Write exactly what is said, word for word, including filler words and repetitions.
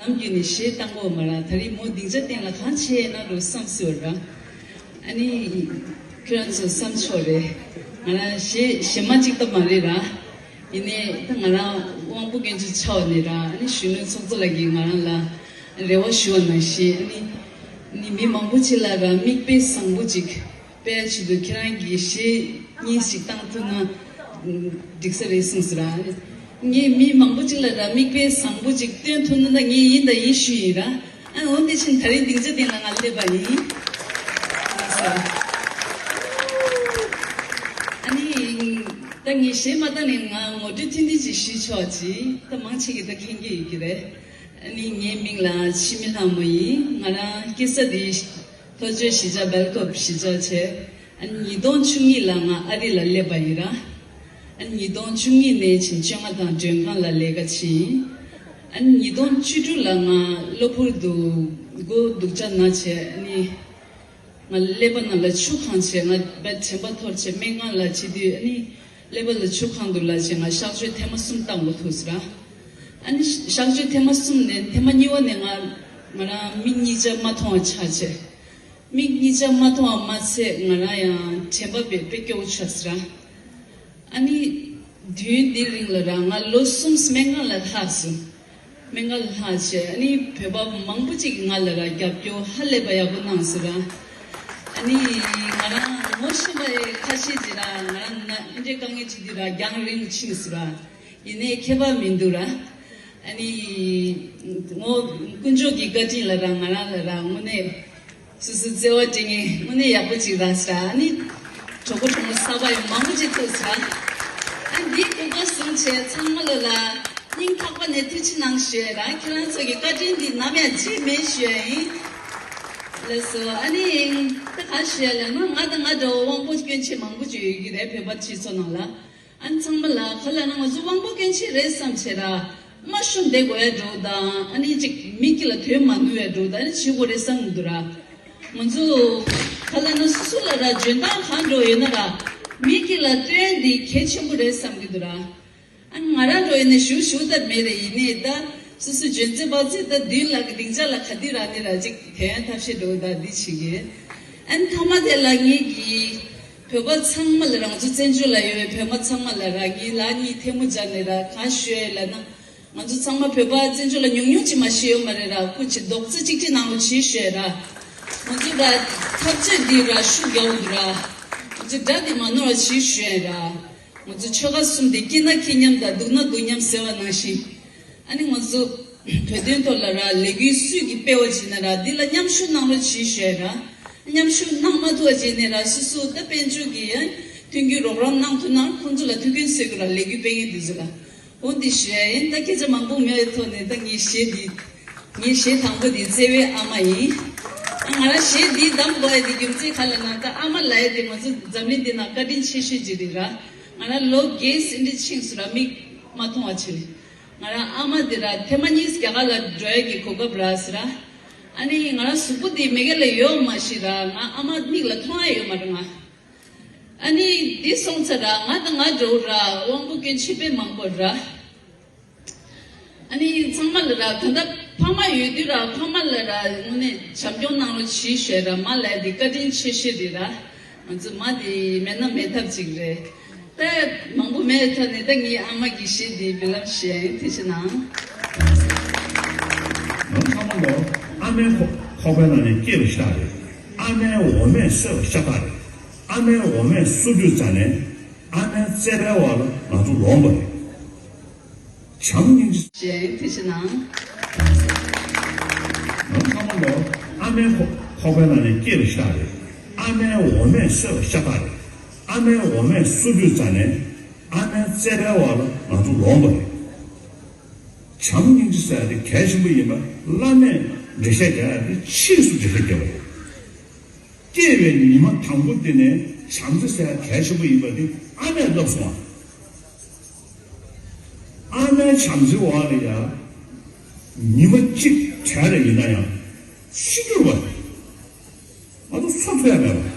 ལམ་བརྒྱུད་ནས་གཞས་བཏང་གོ་མ་ར། ད་རེས་མོ་སྡིངས་ཆ་སྟེང་ལ་གང་བྱས་ན་འགྲོ་བསམ་སྲིད་པ་ར། ཨ་ནི་ཁྱོད་རང་ཚོ་བསམ་ཆོག་རེད། ང་རང་གཞས་གཞས་མ་གཅིག་ལྟ་མ་རེད་ར། ཡིན་ནའི་ད་ང་རང་དབང་པོ་སྐྱོན་ཅན་ཆགས་པ་ནས་ར། ཨ་ནི་གཞོན་ནུ་ཚོགས་གཙོ་ལགས་ཀྱིས་ང་རང་ལ་རེ་བ་ཞུ་བ་ནང་བཞིན། ཨ་ནི་ནི་མི་མང་པོ་ཅིག་ལ་ར་མིག་དཔེ་བཟང་པོ་ཅིག་དཔེ་ཆེད་དུ་ཁྱེད་རང་གིས་གཞས་གཉིས་ཤིག་བཏང་ཐུབ་ན་འགྲིག་ས་རེད་གསུངས་སོང་ར། ངས་མི་མང་པོ་ཅིག་ལ་ར་མིག་དཔེ་བཟང་པོ་ཅིག་སྟོན་ཐུབ་ན་ད་ངས་ཡིན་དང་ཡིན་ཞུས་ཡིན་ར། ཨ་འོ་དེ་བཞིན་ད་རེས་སྡིངས་ཆ་སྟེང་ལ་ང་སླེབས་པ་ཡིན། ཨ་ནི་ད་ངས་གཞས་མ་བཏང་ནས་ང་ངོ་སྤྲོད་ཐུང་ཐུང་ཅིག་ཞུས་ཆོག་ཅིག་ད་མང་ཆེ་གིས་ད་མཁྱེན་གྱི་ཡོད་ཀྱི་རེད། ཨ་ནི་ངའི་མིང་ལ་འཆི་མེད་ལྷ་མོ་ཡིན། ང་རང་སྐྱེས་ས་དེ་ལྷོ་ཕྱོགས་གཞིས་ཆགས་སྦེལ་ཀོབ་གཞིས་ཆགས་བྱས། ཨ་ནི་ཉིས་སྟོང་བཅུ་གཉིས་ལ་ང་ཨ་རི་ལ་སླེབས་པ་ཡིན་ར། ཨ་ནི་ཉིས་སྟོང་བཅུ་གཉིས་ནས་ཕྱིན་བཅོ་ལྔ་དང་མགྲོན་ཁང་ལ་ལས་ཀ་བྱས་ཡིན། ཨ་ནི་ཉིས་སྟོང་བཅུ་དྲུག་ལ་ང་གློ་བུར་དུ་མགོ་སྡུག་ཅག་ན་བྱས། ཨ་ནི་ང་ཀླད་པ་ནང་ལ་ཆུ་གང་བྱས། ང་དཔེ་དྲན་པ་འཐོར་བྱས་སྨན་ཁང་ལ་ཕྱིན་དུས། ཨ་ནི་ཀླད་པ་ལ་ཆུ་གང་འདུག་ལབ་བྱས་ང་གཤག་བཅོས་ཐེངས་མ་གསུམ་བཏང་དགོས་ཐུག་སོང་ར། ཨ་ནི་གཤག་བཅོས་ཐེངས་མ་གསུམ་ནས་ཐེངས་མ་གཉིས་པ་ནས་ང་ང་རང་མིག་གཉིས་ཆ་མ་མཐོང་བ་ཆགས་བྱས། མིག་གཉིས་ཆ་མ་མཐོང་བ་མ་ཚད་ང་རང་ཡང་དྲན་པ་དཔེ་དཔེ་སྐྱོ་བོ་ཆགས་སོང་ར། ཨ་ནི་དུས་འདིའི་རིང་ལ་ར་ང་ལོ་གསུམ་སྨན་ཁང་ལ་ལྷག་སོང་། སྨན་ཁང་ལ་ལྷག་བྱས། ཨ་ནི་བོད་པ་མང་པོ་ཅིག་གིས་ང་ལ་ར་རྒྱབ་སྐྱོར་ཧ་ལས་པ་ཡག་པོ་གནང་སོང་ར། ཨ་ནི་ང་རང་ངོ་ཤེས་པ་ཁ་ཤས་ཅིག་ར་ང་རང་ན་འདི་འདྲའི་དཀའ་ངལ་ཅིག་འདི་ར་རྒྱང་རིང་ཕྱིན་སོང་ར། ཡིན་ནའི་ཁྱད་པར་མི་འདུག་ར། ཨ་ནི་ངོ་དཀོན་མཆོག་གི་བཀའ་དྲིན་ལ་ར་ང་རང་ལ་ར་དངོས་གནས་སོ་སོའི་བརྩེ་བ་སྤྲད་མཁན་དངོས་གནས་ཡག་པོ་ཅིག་རག་སོང་ར། ཨ་ནི་གྲོགས་པོ་གྲོགས་མོ་གསར་པ་ཡང་མང་པོ་ཅིག་ཐུག་སོང་ར། ཨ་ནི་འདིའི་གོ་སྐབས་བཟུང་བྱས་ཚང་མ་ལ་ལ་སྙིང་ཐག་པ་ནས་ཐུགས་རྗེ་གནང་ཞུ་ཡ་ར། ཁྱེད་རང་ཚོ་གི་བཀའ་དྲིན་འདི་ནམ་ཡང་བརྗེད་མེད་ཞུ་ཡ་ཡིན། ལགས་སོ། ཨ་ནི་ད་ག་ཞུ་ཡ་ལབ་ན་ང་དང་ང་འདྲ་བོ་དབང་པོ་སྐྱོན་ཅན་མང་པོ་ཅིག་ཡོད་ཀྱི་རེད་བོད་པ་སྤྱི་ཚོགས་ནང་ལ། ཨ་ནི་ཚང་མ་ལ་ག་ལབ་ན་ང་ཚོ་དབང་པོ་སྐྱོན་ཅན་རེད་བསམ་བྱས་ར། མ་ཤོམ་བསྡད་དགོས་ཡ་འགྲོ་དང་། ཨ་ནི་ཅིག་མི་སྐྱིད་ལ་དོན་མ་ནུས་ཡ་འགྲོ་དང་། ཨ་ནི་བྱེད་དགོས་རེད་བསམ་གྱི་འདུག་ར། ང་ཚོ་ག་ལབ་ན་སོ་སོ་ལ་ར་འཇོན་ཐང་གང་འགྲོ་ཡོད་ན་ར། མི་སྐྱིད་ལ་སྟོན་འདི་གལ་ཆེན་པོ་རེད་བསམ་གྱི་འདུག་ར། ཨ་ནི་ང་རང་འགྲོ་ཡིན་ན་ཞུ་ཞུ་ཐབས་མེད་རེད། ཡིན་ནའི་ད་སོ་སོ་འཇོན་ཚད་དཔག་ཚད་ད་མདུན་ལ་གི་སྡིངས་ཆ་ལ་ག་དུས་རག་ནི་ར་ཅིག་དེ་ཡང་ཐབས་ཤེས་འགྲོ་ད་འདི་བྱེད་ཀྱི། ཨ་ནི་མཐའ་མ་དེ་ལ་ངེད་ཀྱི་བོད་པ་ཚང་མ་ལ་རང་ཚོ་བཙན་བྱོལ་ལ་ཡོད་པའི་བོད་པ་ཚང་མ་ལ་ར་ངའི་ལག་གཉིས་ཐལ་མོ་སྦྱར་ནས་ར་གང་ཞུ་ཡ་ལབ་ན། ང་ཚོ་ཚང་མ་བོད་པ་བཙན་བྱོལ་ལ་ཉུང་ཉུང་ཅིག་མ་ཤི་ཡོད་མ་རེད་ར། སྐུ་མཁྱེན་རྡོག་རྩ་གཅིག་སྒྲིལ་གནང་རོགས་གྱིས་ཞུ་ཡ་ར། ང་ཚོ་ར་འཐབ་རྩོད་འདི་ར་ཤུགས་རྒྱག་འདུག་ར། ང་ཚོ་དགྲ་འདི་མ་ནོར་བ་གྱིས་ཞུ་ཡ་ར། ང་ཚོ་ཆོལ་ཁ་གསུམ་དེ་སྐྱིད་ན་སྐྱིད་མཉམ་དང་སྡུག་ན་སྡུག་མཉམ་ཟེར་བ་ནང་བཞིན། ཨ་ནི་ང་ཚོ་བོད་དོན་ཐོག་ལ་ར་ལས་འགུལ་སུས་ཀྱིས་སྤེལ་བ་བྱས་ན་ར་འདི་ལ་མཉམ་ཞུགས་གནང་རོགས་གྱིས་ཞུ་ཡ་ར། མཉམ་ཞུགས་གནང་མ་ཐུབ་པ་བྱས་ནས་ར་སོ་སོ་ད་དཔལ་འབྱོར་གྱི་ཡང་མཐུན་འགྱུར་རོགས་རམ་གནང་ཐུབ་ན་ཁོང་ཚོ་ལ་ཐུགས་ཕན་གསོས་དགོས་ར་ལས་འགུལ་སྤེལ་མཁན་དེ་ཚོ་ལ། འོ་འདི་ཞུ་ཡ་ཡིན། ད་སྐད་ཆ་མང་པོ་མེད་པའི་ཐོག་ནས་ད་ངའི་གཞས་འདི། ངའི་གཞས་དང་པོ་འདི་བརྩེ་བའི་ཨ་མ་ཡིན། ཨ་ང་རང་གཞས་འདི་བདམས་དགོས་ཡ་འདི་རྒྱུ་མཚན་ག་ལབ་ན་ད་ཨ་མ་ལབ་ཡ་འདི་ང་ཚོ་འཛམ་གླིང་འདི་ནང་བཀའ་དྲིན་ཆེ་ཤོས་ཅིག་རེད་ར། ང་རང་ལོ་བརྒྱད་ཙམ་འདི་ཕྱིན་སོང་ར་མིག་མ་མཐོང་བ་བྱས། ང་རང་ཨ་མ་འདི་ར་ཐེངས་མ་གཉིས་རྒྱ་གར་ལ་འགྲོ་ཡ་གི་གོ་སྐབས་རག་སོང་ར། ཨ་ནི་ང་རང་གཟུགས་པོ་འདི་མི་སྒེར་ལ་ཡོད་མ་ཤེས་ར། ང་ཨ་མ་མིག་ལ་མཐོང་ཡ་ཡོད་མ་རེད་ང་། ཨ་ནི་འདི་སོང་ཚར་ར་ང་དང་ང་འདྲ་བོ་ར་དབང་པོ་སྐྱོན་ཆེ་དཔེ་མང་པོ་ར། ཨ་ནི་ཚང་མ་ལ་ར་ད་ལྟ་ཕ་མ་ཡོད་དུས་ར་ཕ་མ་ལ་ར་དངོས་གནས་བྱམས་སྐྱོང་གནང་རོགས་གྱིས་ཞུས་ར། མ་ལབ་ཡ་འདི་བཀའ་དྲིན་ཆེ་ཤོས་རེད་ར། ང་ཚོ་མ་འདི་མེད་ན་མེད་ཐབས་ཅིག་རེད། ད་མང་པོ་མེད་ཐོག་ནས་ད་ངའི་ཨ་མ་གི་གཞས་འདི་འབུལ་ལམ་ཞུ་ཡ་ཡིན། ཐུགས་རྗེ་གནང་། ང་ཚང་མ་ལོ་ཨ་མའི་ཁོག་ཁོག་པའི་ནང་ནས་སྐྱེས་པ་ཤ་སྟག་རེད། ཨ་མའི་འོ་མས་གསོས་པ་ཤ་སྟག་རེད། ཨ་མའི་འོ་མས་གསོ་དུས་ཙ་ནས་ཨ་མའི་བརྩེ་བའི་འོག་ལ་ང་ཚོ་ལོངས་པ་རེད། བྱམས་སྙིང་རྗེ། ཞེས་ཐུགས་རྗེ་གནང་། ང་ཚང་མ་ལོ་ཨ་མའི་ཁོག་ཁོག་པའི་ནང་ནས་སྐྱེས་པ་ཤ་སྟག་རེད། ཨ་མའི་འོ་མས་གསོས་པ་ཤ་སྟག་རེད། ཨ་མའི་འོ་མས་གསོ་དུས་ཙ་ནས་ཨ་མའི་བརྩེ་བའི་འོག་ལ་ང་ཚོ་ལོངས་པ་རེད། བྱམས་སྙིང་རྗེ་ཟེར་ཡ་དེ་གལ་ཆེན་པོ་ཡིན་པ་བླ་མས་འགྲེལ་བཤད་རྒྱག་ཡ་དེ་ཕྱིས་སུ་འགྲེལ་བཤད་རྒྱབ་པ་རེད། སྐྱེས་པའི་ཉི་མ་དང་པོ་དེ་ནས་བྱམས་བརྩེ་ཟེར་ཡ་གལ་ཆེན་པོ་ཡིན་པ་དེ་ཨ་མས་བསླབས་སོང་བ། ཨ་མའི་བྱམས་བརྩེའི་འོག་ལ་ཡ་ཉི་མ་གཅིག་བྲལ་བ་ཡིན་ན་ཡང་ཤི་འགྱུར་བ་རེད། ང་ཚོ་འཚོ་ཐུབ་ཡ་མེད་པ།